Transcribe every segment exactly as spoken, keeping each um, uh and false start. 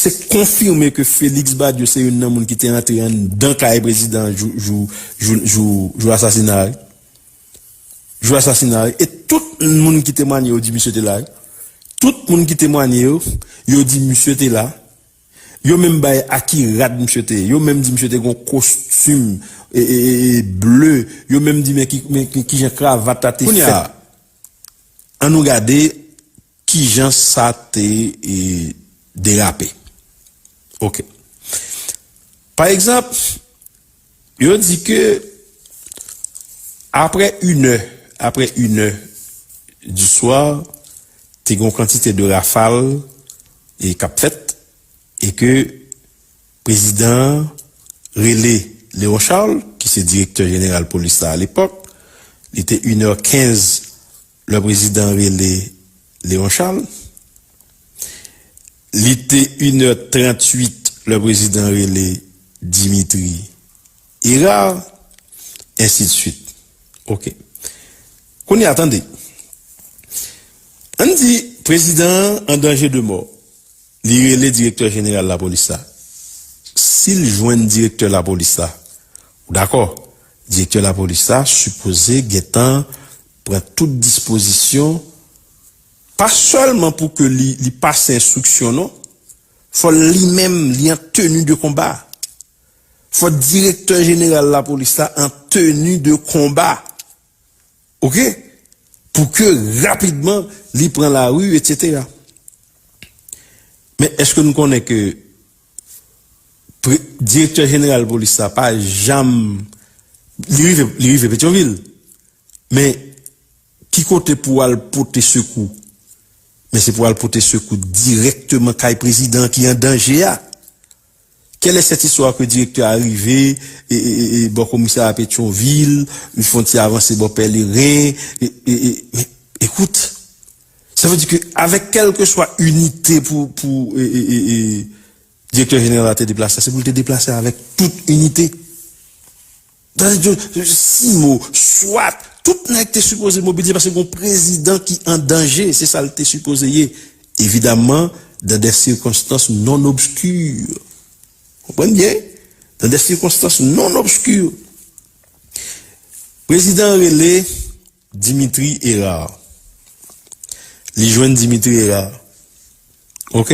se konfime ke Félix Badio se youn nan moun ki te antre anndan kay prezidan jou, jou, jou, jou, jou asasina a. Jou asasina a. E tout moun ki temwanye yo di misye te la. Tout moun ki temwanye yo, yo di misye te la. Yo menm bay a ki rad misye te ye. Yo menm di misye te gon kostim e, e, e, e, ble. Yo menm di men ki, men ki, kijan kravat la te fèt. Kounye a, ann nou gade kijan sa te e, derape. Ok. Pa egzanp, yo di ke apre inè, apre inè di swa, te gen yon kantite de rafal e k ap fèt, e ke prezidan an rele Léon Charles, ki se direktè jeneral polis la alepòk, li te inè kenz lè prezidan an rele Léon Charles, li te inè tranntuit lè prezidan an rele Dimitri Hérard, ensi de suite. Ok. Kounye a, tande. Ann di, prezidan an an danje de mò. Li rele direktè jeneral lapolis la. Si l jwenn direktè lapolis la, ou dakò? Direktè lapolis la sipoze gentan pran tout dispozisyon, pa sèlman pou ke li, li pase enstriksyon, non. Fò li menm, li an teni de konba. Fò direktè jeneral lapolis la an teni de konba. Ok? Pou ke rapidman, li pran lari, etsetera. Men èske nou konnen ke pre- direktè jeneral polis la pa janm, li rive, li rive Petyonvil. Men ki kote pou al pote sekou? Men se pou al pote sekou dirèkteman kay prezidan ki an danje a. Quelle est cette histoire que direktè a rive e, e, e, e, bò komisarya Petyonvil, li fè yon ti avanse bò Pèleren, e, e, e, men, écoute, ça veut dire que avec quelle que soit unité pou, pou e, e, e, e, direktè jeneral la te deplase, se pou l te deplase avèk tout inite. Tande, simo, swat, tout nèg te sipoze mobilize paske gon prezidan ki an danje, se sa l te sipoze ye. Evidamman, dans des circonstances non obscures. Konprann byen? Dans des circonstances non obscures. Prezidan rele Dimitri Hérard. Li jwenn Dimitri Hérard. Ok?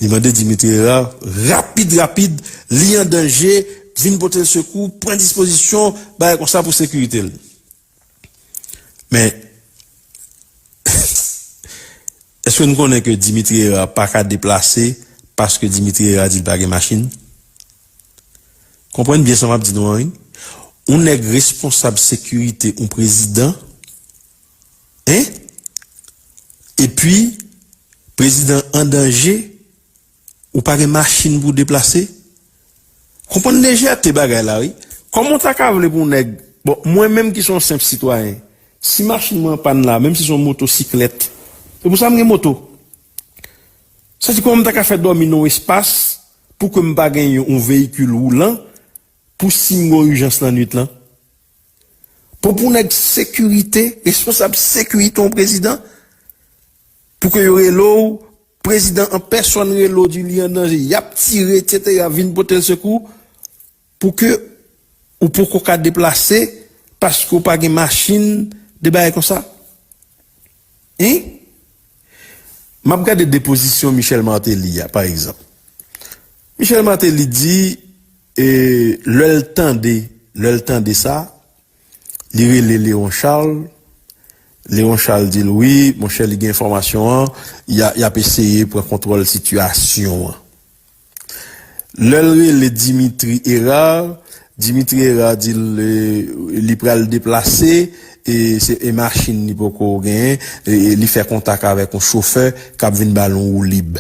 Li mande Dimitri Hérard, rapid, rapid, li an danje, vin pote l sekou, pran dispozisyon, bagay konsa pou sekirite l. Men, èske nou konnen ke Dimitri Hérard pa ka deplase paske Dimitri Hérard di l pa gen machin? Konprann byen sa m ap di nou an, wi. Yon nèg responsab sekirite yon prezidan, en? Epi, prezidan an danje, ou pa gen machin pou w deplase? Konprann lejète bagay la, wi. Kòman w ta ka vle pou yon nèg, bon, mwen menm ki se yon senp sitwayen, si machin mwen an pàn la, menm si se yon motosiklèt, se pou sa m gen moto. Sa di kòman m ta ka fè dòmi nan yon espas pou ke m pa gen yon, yon veyikil woulan pou si m gen yon ijans lannwit lan? Bon, pou nèg sekirite, responsab sekirite yon prezidan, pou ke yo rele w, prezidan an pèsòn rele w, di li an danje, y ap tire, etsetera, vin pote l sekou, pou ke ou poko ka deplase, paske w pa gen machin, de bagay konsa. Hein? M ap gade depozisyon Michel Martelly a, pa egzanp. Michel Martelly di, e, lè l tande, lè l tande sa, li rele Léon Charles. Léon Charles di l, wi, monchè, li gen enfòmasyon an, y a, y ap eseye pran kontwòl sitiyasyon an. Lè l rele Dimitri Hérard, Dimitri Hérard di l, e, li pral deplase, e se, e machin li poko genyen, e, e li fè kontak avèk yon chofè k ap vin ba l yon woulib.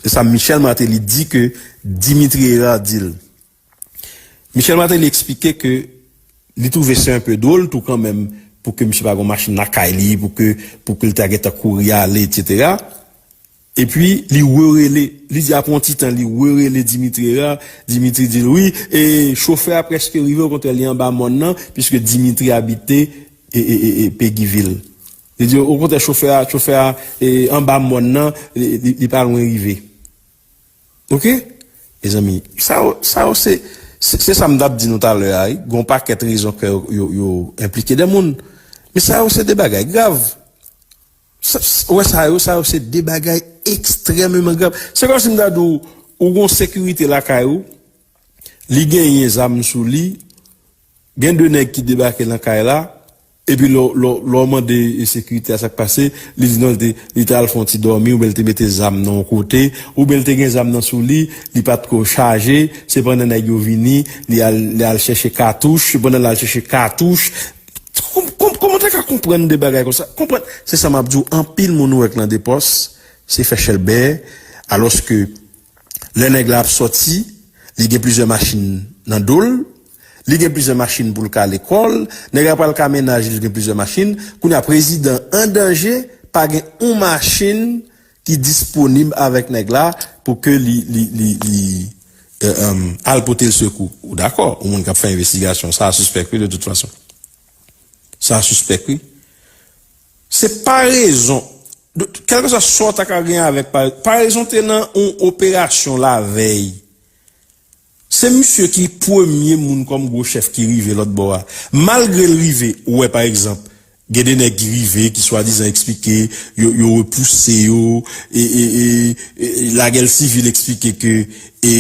Se sa Michel Martelly di ke Dimitri Hérard di l. Michel Martelly eksplike ke li twouve se un peu drôle tou kanmenm pou ke misye pa gen yon machin lakay li, pou ke, pou ke l ta gentan kouri ale, etsetera. Epi, li rerele, li di apre yon ti tan, li rerele Dimitri Hérard, Dimitri di l, wi, e chofè a prèske rive, okontrè, li anba mòn nan, piske Dimitri abite e, e, e, e Péguy-Ville. Li di, okontrè, chofè a, chofè a, e, anba mòn nan, li, li, li pa lwen rive. Oke? Mezanmi, sa yo, sa yo se, se, se sa m t ap di nou talè a, wi. Gon pakèt rezon ke yo, yo, yo enplike de moun. Men sa yo se de bagay grav. Sa, sa, ou wè sa yo, sa yo se de bagay ekstrèmeman grav. Se kòmsi m ta di w, ou gon sekirite lakay ou, li genyen zam sou li, gen de nèg ki debake nan kay la, epi lè, lè, lè w mande sekirite a sa k pase, li di non, li te, li te al fè yon ti dòmi, oubyen li te mete zam nan yon kote, oubyen li te gen zam nan sou li, li pa t ko chaje, se pandan nèg yo vini, li al, li al chèche katouch, se pandan l al chèche katouch. Kòm-, kòm-, kòman w te ka konprann de bagay konsa? Konprann, se sa m ap di w, anpil moun ou wè k nan de pòs, se fè chèlbè, alòske lè nèg la ap sòti, li gen plizyè machin nan do l, li gen plizyè machin pou l ka lekòl, nèg la pral ka mennaj li, li gen plizyè machin. Kounye a, prezidan an danje, pa gen yon machin ki disponib avèk nèg la pou ke li, li, li, li, e, e, al pote l sekou. Ou dakò, yon moun k ap fè envestigasyon, sa a sispèk wi, de tout fason. Sa a sispèk wi. Se parezon. Kèlkeswa sa w ta ka gen avèk pa-, parezon te nan yon operasyon lavèy. Se misye ki premye moun kòm gwo chèf ki rive lòt bò a. Malgre l rive, ou wè pa egzanp, gen de nèg ki rive, ki swadizan eksplike, yo, yo repouse yo, e, e, e, e lagè sivil eksplike ke, e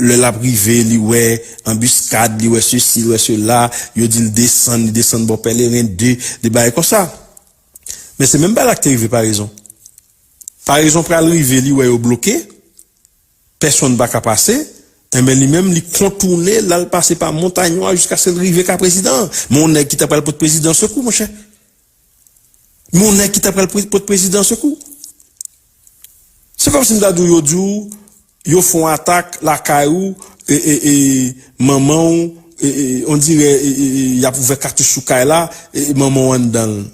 lè l ap rive, li wè anbiskad, li wè sesi, li wè sela, yo di l desann, li desann bò Pèleren de, de bagay konsa. Men se menm bagay la ki te rive Parezon. Parezon pral rive, li wè yo bloke, pèsonn pa ka pase, enben li menm li kontounen, l al pase pa Montanywa jiskaske l rive ka prezidan an. Men yon nèg ki ta pral pot prezidan sekou, monchè. Men yon nèg ki ta pral pre-, pot prezidan sekou. Se kòmsi m ta di w, yo di w, yo fè yon atak lakay ou, e, e, e, manman w, e, e, on dirè, e, e, e, y ap ouvè katouch sou kay la, e, e, manman w anndan l.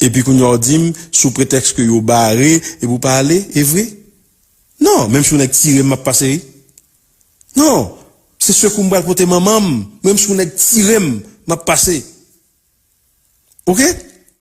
Epi kounye a w di m, sou pretèks ke yo bare, epi w pa ale, e vre? Non, menm si yon nèg tire m, m ap pase, wi. Non, se sekou m pral pote manman m, menm si yon nèg tire m, m ap pase. Oke?